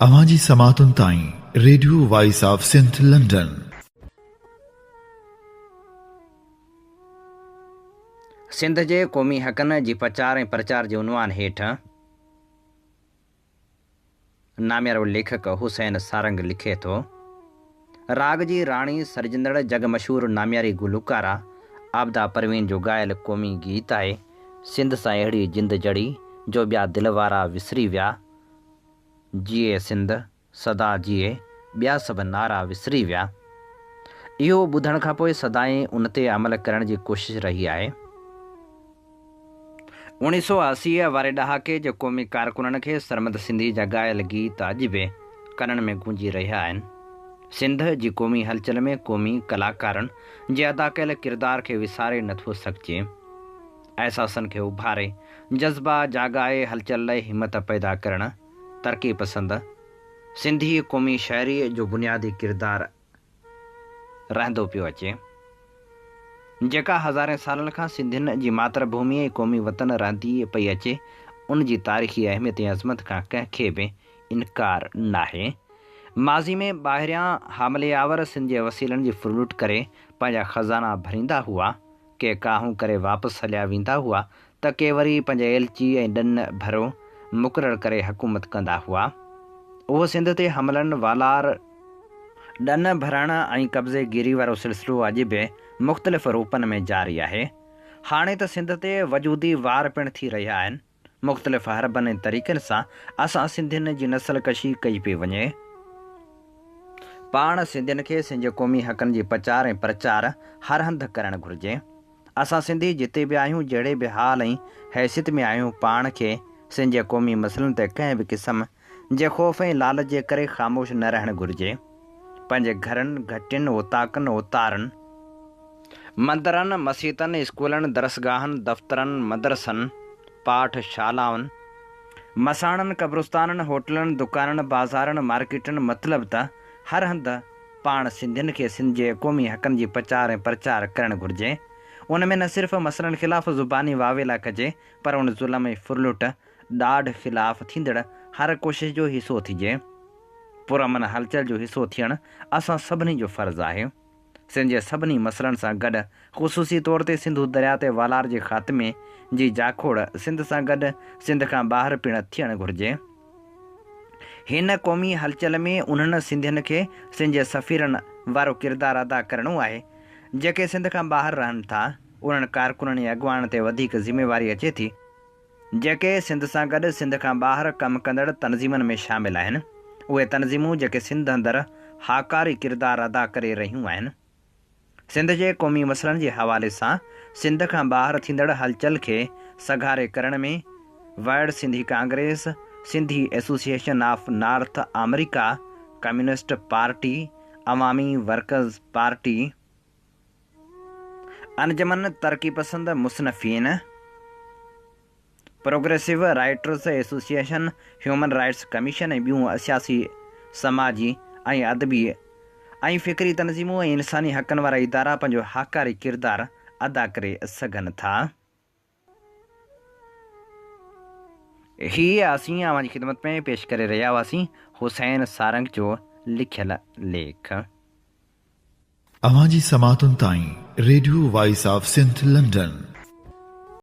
اوهان جي سماعتن تائين radio voice of Sindh London. Sindh جي قومي حقن جي پچار ۽ پرچار جي عنوان هيٺ ناميارو ليکڪ حسين سارنگ لکي ٿو، راڳ جي راڻي سڏجندڙ جڳ مشهور نامياري گلوڪاره عابده پروين جو ڳايل قومي گيت آهي، سنڌ سان اهڙي جند جڙي جو ٻيا دل وارا وسري ويا، جيئي سنڌ سدا جيئي ٻيا سڀ نعرا وسري ويا. اهو ٻڌڻ کانپوء سدائين ان تي عمل ڪرڻ جي ڪوشش رهي آهي. اوڻيهه سو 80 واري ڏهاڪي جي قومي ڪارڪنن کي سرمد سنڌي جا ڳايل گيت اڄ به ڪنن ۾ گونجي رهيا آهن. سنڌ جي قومي هلچل ۾ قومي ڪلاڪارن جي ادا ڪيل ڪردار کي وساري نٿو سگهجي. احساسن کي اڀاري، جذبا جاڳائي هلچل لئه همت پيدا ڪرڻ ترقي پسند سنڌي قومي شاعريء جو بنيادي ڪردار رهندو پيو اچي، جيڪا هزارين سالن کان سنڌين جي ماتر ڀومي ۽ قومي وطن رهندي پئي اچي، ان جي تاريخي اهميت ۽ عظمت کان ڪنهن کي به انڪار ناهي. ماضي ۾ ٻاهريان حاملي آور سنڌ جي وسيلن جي ڦرلٽ ڪري پنهنجا خزانا ڀريندا هئا، ڪي ڪاهون ڪري واپس هليا ويندا هئا ته ڪي وري پنهنجا ايلچي ۽ ڏن ڀرو مقرر ڪري حڪومت ڪندا هئا. اهو سنڌ تي حملن، والار، ڏن ڀرڻ ۽ قبضي گيري وارو سلسلو اڄ به مختلف روپن ۾ جاري آهي. هاڻي ته سنڌ تي وجودي وار پڻ ٿي رهيا آهن. مختلف حربن ۽ طريقن سان اسان سنڌين جي نسل ڪشي ڪئي پئي وڃي. پاڻ سنڌين کي سنڌ جي قومي حقن جي پچار ۽ پرچار هر هنڌ ڪرڻ گهرجي. اسان سنڌي جتي به آهيون جهڙي به حال ۽ حيثيت ۾ آهيون پاڻ کي سنڌ جي قومي مسئلن تي ڪنهن به قسم جي خوف ۽ لالچ جي ڪري خاموش نه رهڻ گهرجي. پنهنجي گهرن، گهٽين، اوطاقن، اوتارن، مندرن، مسيتن، اسڪولن، درسگاهن، دفترن، مدرسن، پاٺ شالائن، مساڻن، قبرستانن، هوٽلن، دڪانن، بازارن، مارڪيٽن مطلب ته هر هنڌ پاڻ سنڌين کي سنڌ جي قومي حقن جي پچار ۽ پرچار ڪرڻ گهرجي. ان ۾ نه صرف مسئلن خلاف زباني واويلا ڪجي پر ان ظلم ۽ ڦرلٽ، ڏاڍ خلاف ٿيندڙ هر ڪوشش جو حصو ٿجي. پرامن هلچل جو حصو ٿيڻ اسان سڀني جو فرض آهي. سنڌ جي سڀني مسئلن سان گڏ خصوصي طور تي سنڌو درياء تي والار جي خاتمي جي جاکوڙ سنڌ سان گڏ سنڌ کان ٻاهر پڻ ٿيڻ گهرجي. هن قومي هلچل ۾ انهن سنڌين کي سنڌ جي سفيرن وارو ڪردار ادا ڪرڻو آهي، جيڪي سنڌ کان ٻاهر رهن ٿا. انهن ڪارڪنن ۽ اڳواڻن تي وڌيڪ ذميواري اچي ٿي، جيڪي سنڌ سان گڏ سنڌ کان ٻاهر ڪم ڪندڙ تنظيمن ۾ شامل آهن. اهي تنظيمون جيڪي سنڌ اندر هاڪاري ڪردار ادا ڪري رهيون آهن. سنڌ جي قومي مسئلن جي حوالي سان سنڌ کان ٻاهر ٿيندڙ هلچل کي سگهاري ڪرڻ ۾ world Sindhi congress, Sindhi association of north America, communist party, Awami workers party, Anjuman Taraqi Pasand Musannifin, progressive writers association, human rights commission ۽ ٻيون سياسي، سماجي ۽ ادبي ۽ فڪري تنظيمون ۽ انساني حقن وارا ادارا پنهنجو هاڪاري ڪردار ادا ڪري سگهن ٿا. هي اسين اوهان جي خدمت ۾ پيش ڪري رهيا هئاسين حسين سارنگ جو لکيل ليک. اوهان جي سماعتن تائين radio voice of Sindh London.